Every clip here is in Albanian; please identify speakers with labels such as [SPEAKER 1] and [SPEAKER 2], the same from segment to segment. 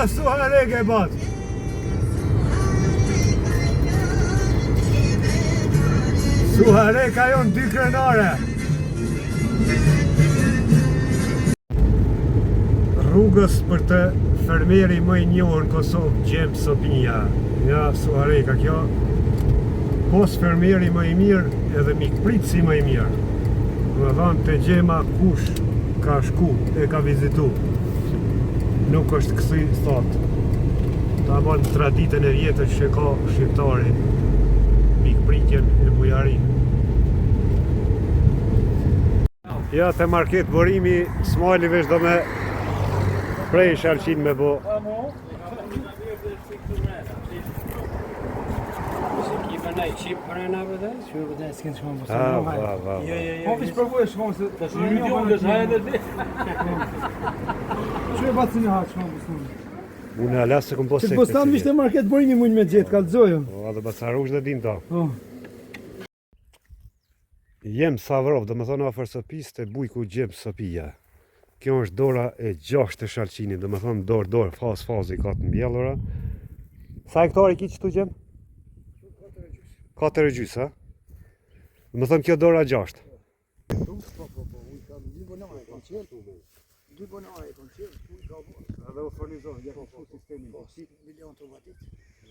[SPEAKER 1] Ja, Suhareke bat. Suhareka jonë dy krenare. Rrugës për te fermeri më i njohur në Kosovë, Xhemë Sopinja. Ja, Suhareka kjo. Pos fermeri më i mirë, edhe mikpritësi më i mirë. Domethanë te Xhema kush ka shku e ka vizitu. Nuk është kthy thatë. Tamam traditën e vjetër që ka shqiptari mikpritjen e bujarinë. Ja te market Burimi, Smajli veç do me prej shalqin me bo.
[SPEAKER 2] Po veç provoj shkon se tash ju di unë tash hajde ti. Çu e batë në hak shkon boston.
[SPEAKER 1] Unë ala se kom po
[SPEAKER 2] se. Bostan ishte market Burimi mund me gjet kallzojëm.
[SPEAKER 1] Po edhe bacarush dhe din ta.
[SPEAKER 2] Po.
[SPEAKER 1] Jem Savrov, domethonë afër Sopisë te bujku Xhemë Sopija. Kjo është dora e gjashtë e shalqinit, domethonë dorë dorë, fazë fazë i ka të mbjellura. Sa hektar i ki qëtu Xhemë? 4 e gjysë, ha? Domethonë kjo dora e gjashtë.
[SPEAKER 2] Po, po, po, unë kam dy bonare, kam qelë. Dy bonare, kam qelë, unë ka bo.
[SPEAKER 1] Edhe u furnizon, ja po, po, sistemin.
[SPEAKER 2] Po, milion të vadit.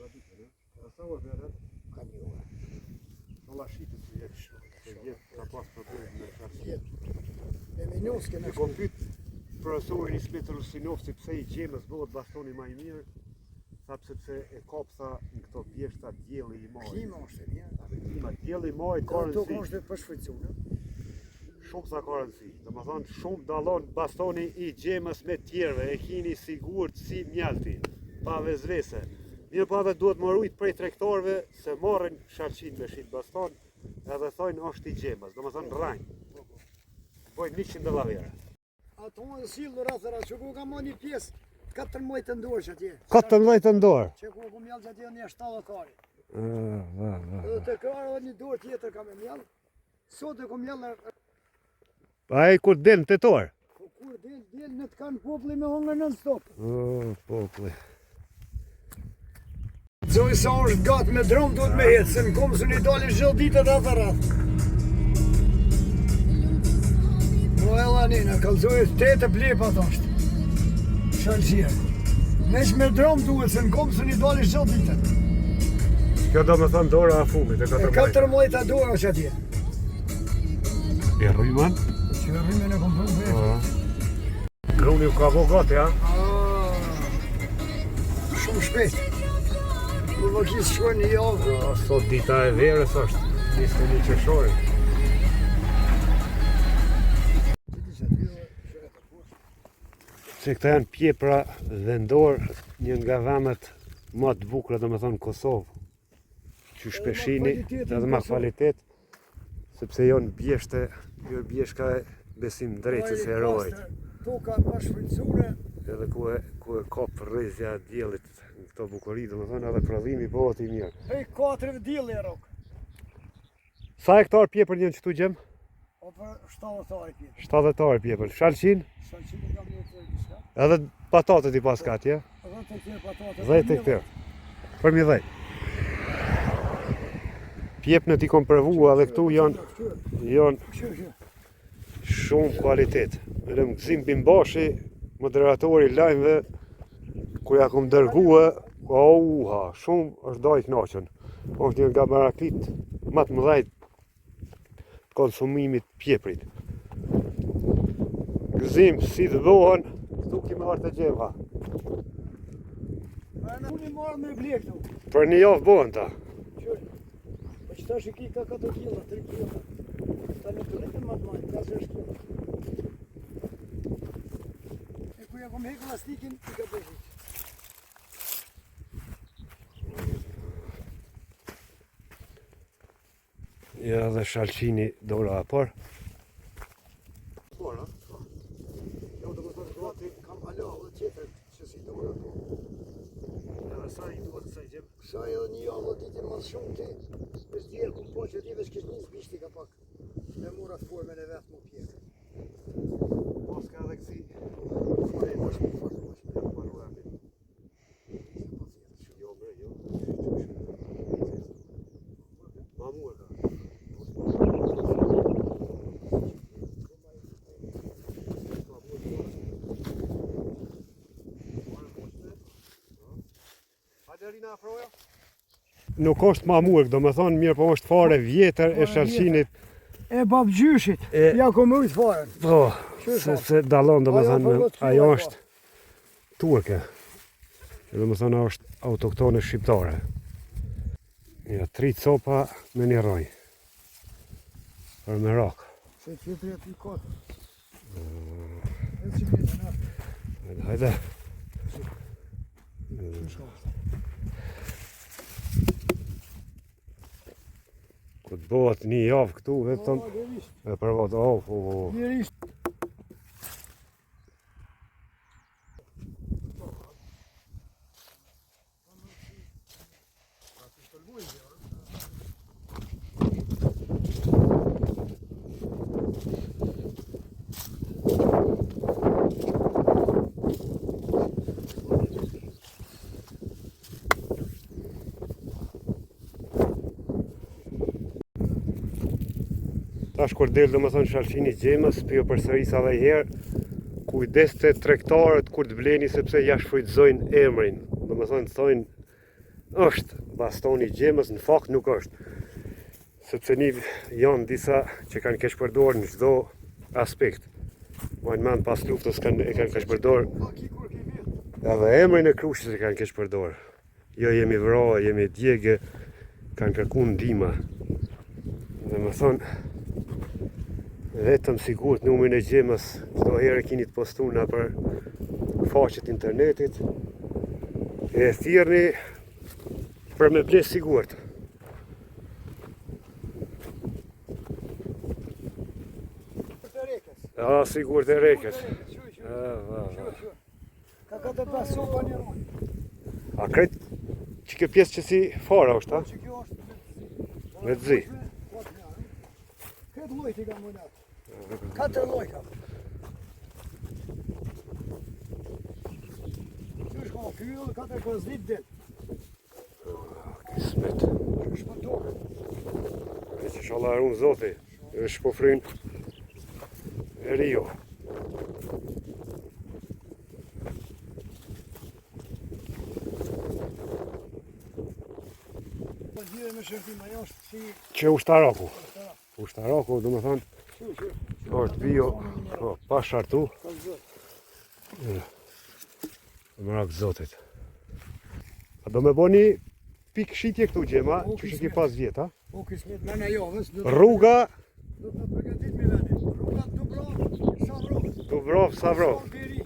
[SPEAKER 1] Vadit, ne? Sa orë bërë?
[SPEAKER 2] Ka një orë.
[SPEAKER 1] Valla shitet si jetë shumë. Se vjet ka pas problem me shalqin.
[SPEAKER 2] Vjet. Me minus kena
[SPEAKER 1] E kom pyet profesorin Ismet Rusinovci pse i Xhemës bëhet bastoni më i mirë, tha sepse e kap tha në këto bjeshta dielli i majit.
[SPEAKER 2] Klima është e mirë.
[SPEAKER 1] Klima dielli i majit ka
[SPEAKER 2] Edhe toka
[SPEAKER 1] rëndësi.
[SPEAKER 2] është e përshfrytëzuar.
[SPEAKER 1] Shumë sa ka rëndësi. Domethënë shumë dallon bastoni i Xhemës me tjerëve, e kini sigurt si mjalti, pa vezvese. Mirë po edhe duhet më rujt prej tregtarëve se marrin shalqin me shit baston edhe thojnë është i Xhemës, domethënë rrajnë. Bojnë 100 dallavere.
[SPEAKER 2] Ato unë sillu rrathë rrathë, që ku kam marrë një pjesë 14 të ndorë që atje.
[SPEAKER 1] 14 të ndorë.
[SPEAKER 2] Që ku ku mjellë që atje një 70 kari.
[SPEAKER 1] Ah,
[SPEAKER 2] Edhe të krarë edhe një dorë tjetër kam e mjellë. Sot e kom mjellë
[SPEAKER 1] Ai kur del në tetor?
[SPEAKER 2] Po kur del, del në të kanë populli me hongër non stop.
[SPEAKER 1] Oh, populli.
[SPEAKER 2] Zoj sa është gatë me drom duhet me hecë, se në komë së një dali gjithë ditën rrathë rrathë. Po edhe një, në kalzoj tetë plepat është. Shalqia. Meq me drom duhet, se në komë së një dali gjithë ditën.
[SPEAKER 1] Kjo do me thënë dora e fundit, e
[SPEAKER 2] E
[SPEAKER 1] 14.
[SPEAKER 2] 14 dora është atje.
[SPEAKER 1] E rrymën?
[SPEAKER 2] Që e rrymën e kom pru vetë.
[SPEAKER 1] Po. Gruni u ka bo gati, a?
[SPEAKER 2] Ah, Shumë shpejt. Kur më kisë shkojnë një javë.
[SPEAKER 1] Po, Sot dita e verës është, 21 qershori. Se këta janë pjepra vendor, një nga vendet më të bukura, domethënë në Kosovë. Që shpeshini, edhe ma kvalitet, sepse janë bjeshte, jo bjeshka e Besim Ndrecës e heroit.
[SPEAKER 2] Toka pa shfrytëzuar.
[SPEAKER 1] Edhe ku e, ku e kap rrezja e diellit në këto bukuri, domethënë edhe prodhimi bëhet i mirë.
[SPEAKER 2] Prej katreve dielli e rrok.
[SPEAKER 1] Sa hektar pjepër janë qëtu Xhem?
[SPEAKER 2] Po për 70 ari pjepër.
[SPEAKER 1] 70 ari pjepër. Shalqin?
[SPEAKER 2] Shalqin kam një të diçka.
[SPEAKER 1] Edhe patatet i paska atje?
[SPEAKER 2] 10 hektar patate.
[SPEAKER 1] 10 hektar. Për mi 10. Pjepnët i kom provu edhe këtu janë janë shumë kualitet. Edhe më Gëzim Bimbashi, moderatori i lajmve, kur ja kom dërgue, auha, shumë është da i knaqën. është një nga meraklit më të mëdhej të konsumimit pjeprit. Gëzim, si të bëhen, këtu kemi ardhë te Xhema.
[SPEAKER 2] Unë i marrë me ble këtu.
[SPEAKER 1] Për një javë bëhen ta.
[SPEAKER 2] Qërë. Po që tash i ki ka 4 kg, 3 kg. Ta nuk të rritën më të majtë, ka 6 kg. E ku ja kom hek llastikin, i ka bërë.
[SPEAKER 1] Ja dhe shalqini dora e parë. Por, a? Jo, do të thotë gati.
[SPEAKER 2] Kam hala edhe tjetër që si dora po.
[SPEAKER 1] Edhe sa i duhet kësaj Xhem?
[SPEAKER 2] Sa edhe një javë dhe ditë më shumë ti, veç djerë ku po që ti veç kish njës bishti ka pak. E mora formën e vetë më pjekë.
[SPEAKER 1] Pas ka edhe kësi.
[SPEAKER 2] Fort, fort, fort.
[SPEAKER 1] Rina afroja. Nuk është mamuek, do me thonë, mirë po është fare vjetër e shalqinit.
[SPEAKER 2] E babgjyshit,
[SPEAKER 1] E-
[SPEAKER 2] ja ku më ujtë farën.
[SPEAKER 1] Po,
[SPEAKER 2] Qysh
[SPEAKER 1] se,
[SPEAKER 2] është?
[SPEAKER 1] se dallon, do me
[SPEAKER 2] Ajo
[SPEAKER 1] thonë,
[SPEAKER 2] për vot
[SPEAKER 1] ajo
[SPEAKER 2] kjo,
[SPEAKER 1] është turke. Do me thonë, është autoktone shqiptare. Ja, tri copa me një rroj. Për me rakë.
[SPEAKER 2] Se tjetri aty kot. E si vjetër, na,
[SPEAKER 1] Hajde, hajde.
[SPEAKER 2] qysh është.
[SPEAKER 1] Ku të bëhet një javë këtu, vetëm
[SPEAKER 2] Po, lirisht,
[SPEAKER 1] e përvat, oh, oh, oh.
[SPEAKER 2] lirisht.
[SPEAKER 1] Tash kur del domethënë shalqini gjemës, po ju përsëris edhe një herë, kujdes te tregtarët kur të bleni sepse ja shfrytëzojnë emrin. Domethënë thonë është bastoni i gjemës, në fakt nuk është. Sepse një janë disa që kanë keqpërdorur në çdo aspekt. Majnë mend pas luftës kanë e kanë keqpërdorur
[SPEAKER 2] Po ki kur ki vjet.
[SPEAKER 1] Edhe emrin e Krushës e kanë keqpërdor. Jo jemi vra, jemi djegë, kanë kërku ndihma. Dhe më thonë, vetëm sigurt numrin e gjemës, çdo herë e kini të postuar na për faqet internetit. E thirrni për me ble sigurt.
[SPEAKER 2] Të rekës.
[SPEAKER 1] A, sigurt e rekës.
[SPEAKER 2] Të rekës, qysh, qysh.
[SPEAKER 1] A, va, va.
[SPEAKER 2] Qysh, qysh. Ka katër pesë sopa një rroj.
[SPEAKER 1] A krejt që kjo pjesë që si fara është, a?
[SPEAKER 2] Që kjo është me të zi.
[SPEAKER 1] Me të zi.
[SPEAKER 2] Po, të njarë. Këtë lloj ti kam unë atë. Katër lloj kam. Qysh ka kyll, katër 5 ditë del.
[SPEAKER 1] Kismet.
[SPEAKER 2] Qysh po tokë.
[SPEAKER 1] E që inshallah e runë zoti, e shpo fryn e rio.
[SPEAKER 2] Po gjire me shërtim, ajo është si
[SPEAKER 1] Që ushtaraku. Ushtaraku, do më thonë,
[SPEAKER 2] qysh, qysh.
[SPEAKER 1] është bio, po, pa shartu,
[SPEAKER 2] Kallzoj.
[SPEAKER 1] më rak zotit. A do me bo një pikë shitje këtu gjema,
[SPEAKER 2] O,
[SPEAKER 1] që që ki
[SPEAKER 2] kismet.
[SPEAKER 1] pas vjeta.
[SPEAKER 2] Po kismet mrena javës, do të
[SPEAKER 1] Rruga
[SPEAKER 2] do të përgatit me vendin. Rruga Dubrov, Savrov.
[SPEAKER 1] Dubrov, Savrov.
[SPEAKER 2] Beri.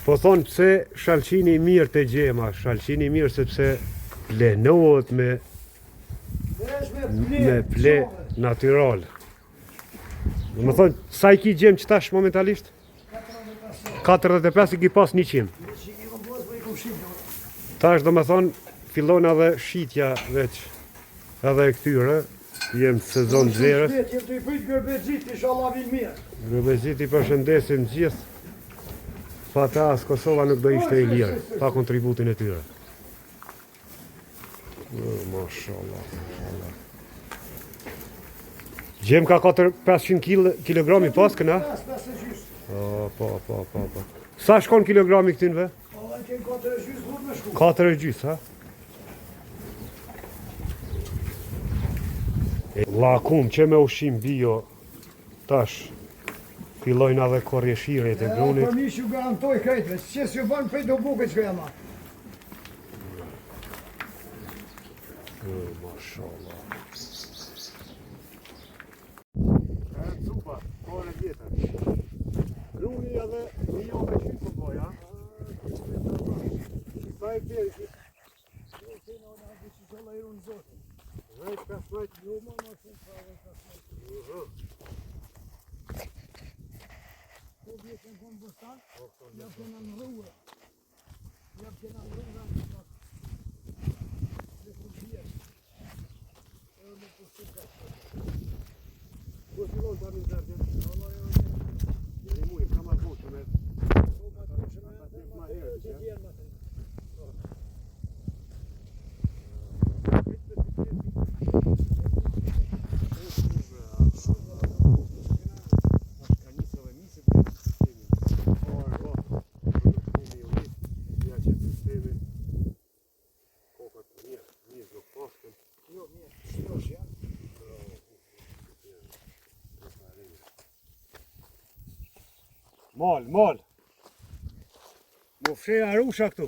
[SPEAKER 1] Po thonë pse shalqini i mirë të gjema, shalqini i mirë sepse plenohet me,
[SPEAKER 2] Vesh me ple.
[SPEAKER 1] me ple natyral. Do më thonë, sa i ki gjem që tash momentalisht? 45 i ki pas 100.
[SPEAKER 2] Që i kom pas, po i kom shit.
[SPEAKER 1] Tash do me thonë, fillon edhe shitja veç edhe e këtyre, jem në sezon zerës.
[SPEAKER 2] Shpejt, jem të i prit gërbexhit, inshallah vin mirë.
[SPEAKER 1] Gërbezit i përshëndesim gjithë, pa ta as Kosova nuk do ishte e lirë, pa kontributin e tyre. O, Mashallah, mashallah. Gjem ka 4 500 kil, kilogrami pas këna?
[SPEAKER 2] 5, 5 e gjysë.
[SPEAKER 1] Po, po, po, po, po. Sa shkon kilogrami këtynve?
[SPEAKER 2] Po, e kem 4 e gjysë, duhet me shku.
[SPEAKER 1] 4 e gjysë, ha? E, Lakum që me ushqim bio, tash fillojnë edhe korrjeshiret e grunit.
[SPEAKER 2] Për mish ju garantoj krejtve, që s'ju bën prej do buke që jam atë.
[SPEAKER 1] Mashallah. E cupa, kohën e vjetër. Gruni edhe një javë e gjysmë po ja. Sa e keri ki? Dhjetë, 15,
[SPEAKER 2] Jo, ma ma shumë sa dhe 15. Po vjetë në konë bostan, ja kena në rrugë. Ja kena në rrugë. Dhe ku vjetë. Edhe me pushtu ka.
[SPEAKER 1] Ku fillon tani zërgjën?
[SPEAKER 2] Allah jo,
[SPEAKER 1] Jeri muj, ka ma të me
[SPEAKER 2] po ma të shumë
[SPEAKER 1] Ata
[SPEAKER 2] edhe
[SPEAKER 1] tjerë
[SPEAKER 2] ma
[SPEAKER 1] ma
[SPEAKER 2] të
[SPEAKER 1] herët,
[SPEAKER 2] që
[SPEAKER 1] ja?
[SPEAKER 2] tjerë ma të.
[SPEAKER 1] Mal, mal. Mu fsheh arusha këtu.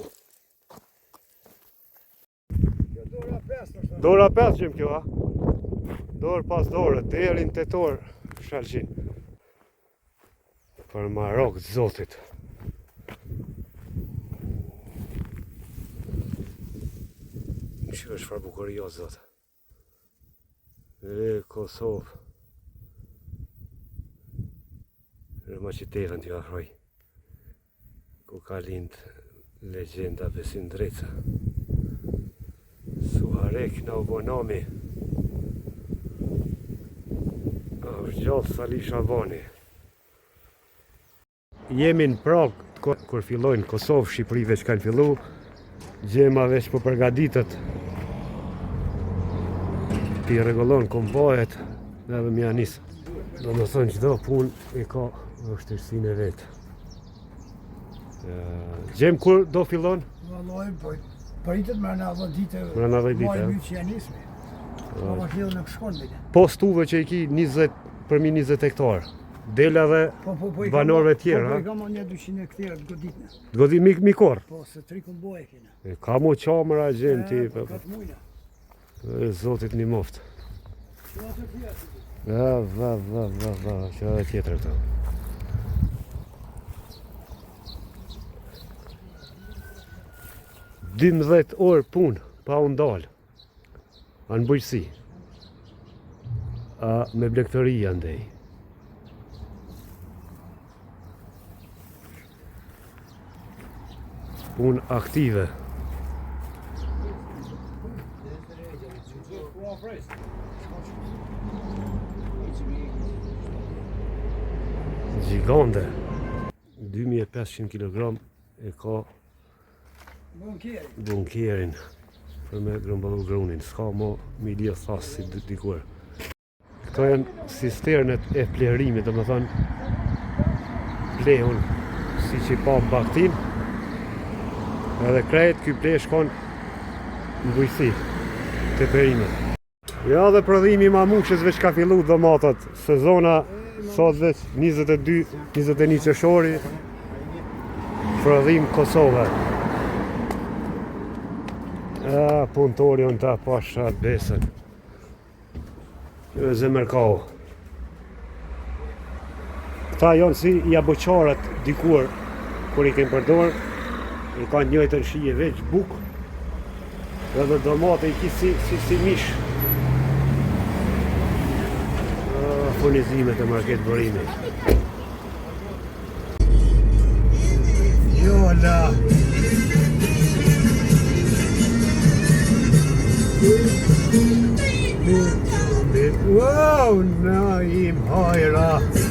[SPEAKER 2] Kjo dora 5 është.
[SPEAKER 1] Dora 5 gjim kjo, a? Dorë pas dore, deri në tetor, shalqin. Për marok të zotit. Kështu është farë bukuri o zot. E Kosovë. Në ma që tevën t'ju afroj. Ku ka lind legjenda Besim Ndreca. Suharek na u bo nami. A është gjallë Sali Shabani. Jemi në prag kur fillojnë Kosovë, Shqipëri veç kanë fillu, Xhema veç po përgatitet t'i rregullon kombajet edhe me ja nis. Do me thënë çdo punë e ka vështirësinë e vet. Xhem kur do fillon?
[SPEAKER 2] Vallai, po pritet mrena 10 ditë.
[SPEAKER 1] Mrena 10 ditë.
[SPEAKER 2] Maj që janë nismi. Po ma fillu nuk shkon bile.
[SPEAKER 1] Po stuve që i ki 20 përmi 20 hektar. Del edhe
[SPEAKER 2] po, po, po,
[SPEAKER 1] banorëve tjerë,
[SPEAKER 2] po, po, i kam një 200 hektarë të goditne.
[SPEAKER 1] Të godit mi, mi korr?
[SPEAKER 2] Po, se tri kombaje kena.
[SPEAKER 1] E, ka mu qamëra gjem ti.
[SPEAKER 2] Po, po, po.
[SPEAKER 1] E, zotit një moftë. Va, va, va, va, va, që edhe tjetër këto. 12 orë punë, pa u ndalë. A në bujqësi. A me blegtori andej. Punë aktive. Gjigande. 2500 kg e ka Bunkerin për me grumbullu grunin, s'ka mo milje thasë si dikur. Këto janë cisternet e plehrimit, domethënë plehun si që i pa në baktin, edhe krejt ky pleh shkon në bujqësi te perimet. Ja dhe prodhimi i mamushës veç ka fillu domatat, sezona sot veç 22, 21 qershori, prodhim Kosove. A, punëtori unë ta pasha besën. Zemerkau. Këta janë si jaboqarat dikur kur i kemë përdor, i kanë njëjtën shije veç bukë, dhe dhe domate i ki si, si, si mish. Furnizimet e market Burimi. Jola. Wow, Naim Hajra.